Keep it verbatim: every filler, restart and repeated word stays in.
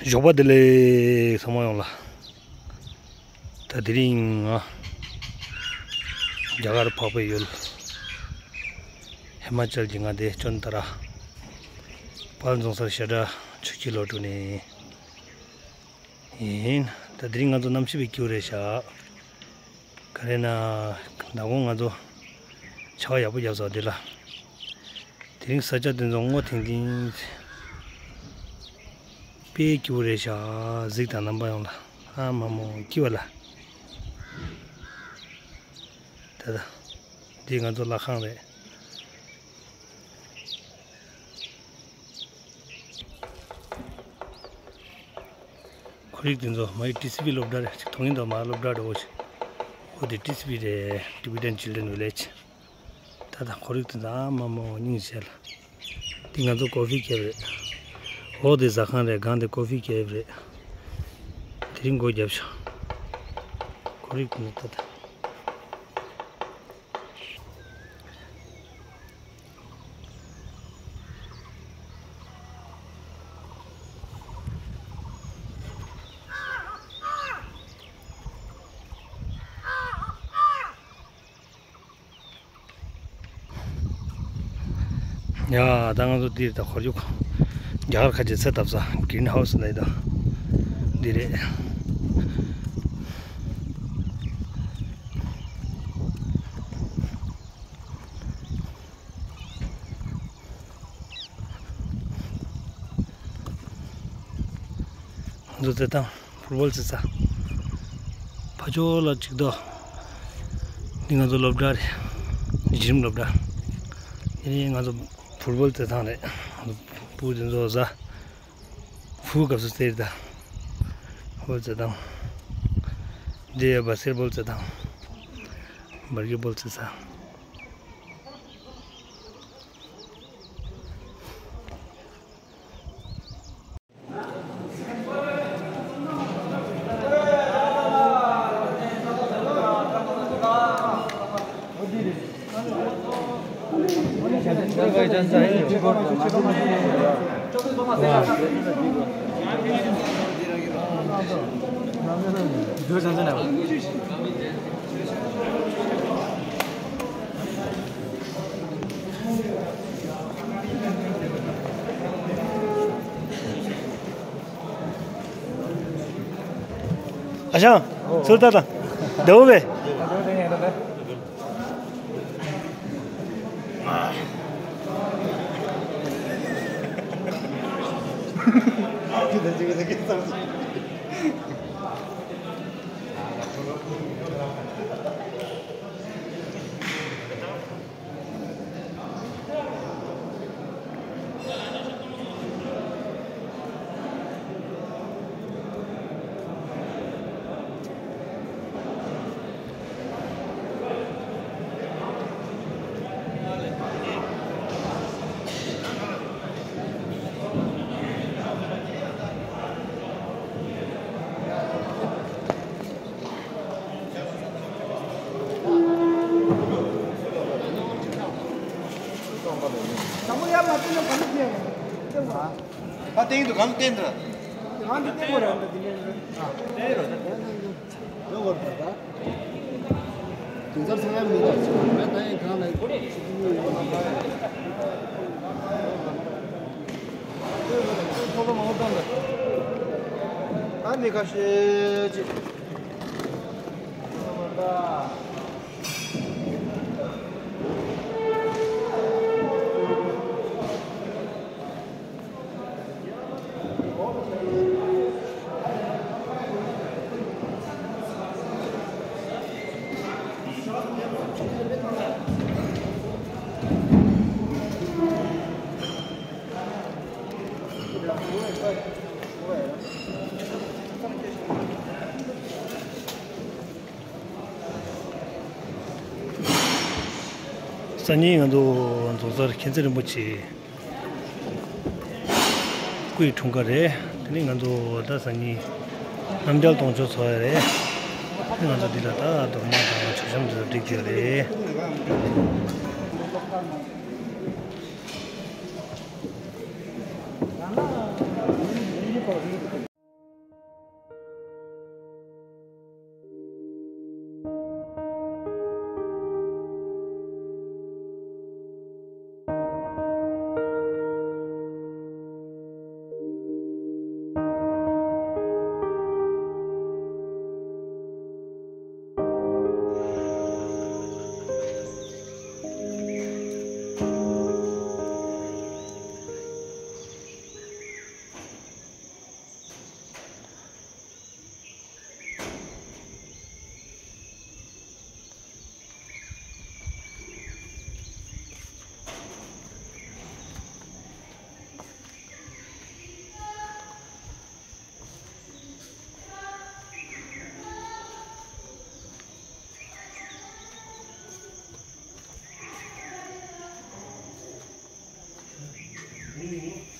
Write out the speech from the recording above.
ཞོགས་པ་བདེ་ལེགས་ཚང་མ་ཡོངས་ལ། ད་དེ་རིང་ང་རྒྱ་གར་འཕགས་པའི་ཡུལ་ཧི་མ་ཅལ་གྱི་མངའ་སྡེ་ཅོན་ཏ་ར་དཔལ་རྫོང་སར་བཤད་གྲྭ་ཆོས་ཀྱི་སློབ་ཕྲུག་ནས་ཡིན། ད་དེ་རིང་ང་ཚོ་གནམ་གཤིས་དཔེ་སྐྱིད་པོ་རེད་ཤག་ག་རེ་ན། མདང་དགོང་ང་ཚོ་ཆར་པ་ཡག་པོ་བརྒྱབ་སོང་འདི་ལ། དེ་རིང་ས་ཆ་དེ་ཚོ་སྔོ་ཐིང་ཐིང་། དཔེ་སྐྱིད་པོ་རེད་ཤག་གཟིགས་དང་རྣམ་པ་ཡོངས་ལ། ཨ་མ་མོ་སྐྱིད་པ་ལ། ད་ད། འདི་ང་ཚོ་ལྷ་ཁང་རེད། ཁོར་ཡུག་དེ་ཚོ་མ་ཡི་ཊི་སི་བི་སློབ་གྲྭ་རེད། ཅིག་མཐོང་གི་འདུག་མ་སློབ་གྲྭ་འདྲ་བོ་ཞིག་འོ་དེ་ཊི་སི་བི་རེད། Tibetan Children Village། ད་ད་ཁོར་ཡུག་དེ་ཚོ་ཨ་མ་མོ་སྙིང་རྗེ་ལ། འདི་ང་ཚོ་ཀོ་ཧྥི་ཁེབ་རེད། འོ་དེ་ཟ་ཁང་རེད། སྒང་དེ་ཀོ་ཧྥི་ཁེབ་རེད། དེ་རིང་སྒོ་བརྒྱབ་ཤག་ཁོར་ཡུག་དེ་ཚོ་ད་ད། ཡ། ད་ང་ཚོ་འདིར་ད་ཁོར་ཡུག་རྒྱ་གར་ཁ་ཆེ་ཚེ་བཏབ་ས་གིན་ཧའུ་སི་ལ་ཡི་ད་འདི་རེད། ང་ཚོ་རྩེད་ཐང་ཕུཊ་བོལ་རྩེད་ས། ཕ་ཇོ་ལ་གཅིག་ཏོ། འདི་ང་ཚོ་སློབ་གྲྭ་རེད། གཞི་རིམ་སློབ་གྲྭ། འདི་ནི་ང་ཚོ་ཕུཊ་བོལ་རྩེད་ཐང་རེད། ང་ཚོ་ཕྲུ་གུ་དེ་ཚོ་ཟ། ཕྲུ་གུ་སྐབས་སུ་རྩེད་ད། ཕུཊ་བོལ་རྩེད་ཐང་། འདི་ཡ་བ་སེཊ་བོལ་རྩེད་ཐང་། སྦ་སྐེཊ་བོལ་རྩེད་ས། ཨ་ཞང་། ཚུར་ལྟ་དང་། བདེ་པོ་བས། ད་སྟེང་དུ་གང་བསྟན་དུ། དེ་ཚར་ཚང་ཡ་མི་འདུག་ཅིག་མེད་ད་ཡིན་གང་ལ་ཡིན། ཁོ་ཁོ་མ་འོ་བཏང་ད། ད་མི་ཁ་ཤས་ཅིག་སང་ཉིན་ང་ཚོ་རྫོང་སར་མཁྱེན་བརྩེ་རིན་པོ་ཆེ་སྐུའི་འཁྲུངས་སྐར་རེད། དེ་ནི་ང་ཚོ་ད་སང་ཉིན་རྣམ་རྒྱལ་གཏོང་ཕྱོགས་ཚོགས་ཡ་རེད། དེ་ང་ཚོ་འདི་ལ་ད་རྡོག་མ་དང་མཆོད་བཤམས་འདི་ཚོ་བསྒྲིགས་ཡོད་རེད། ཡིན།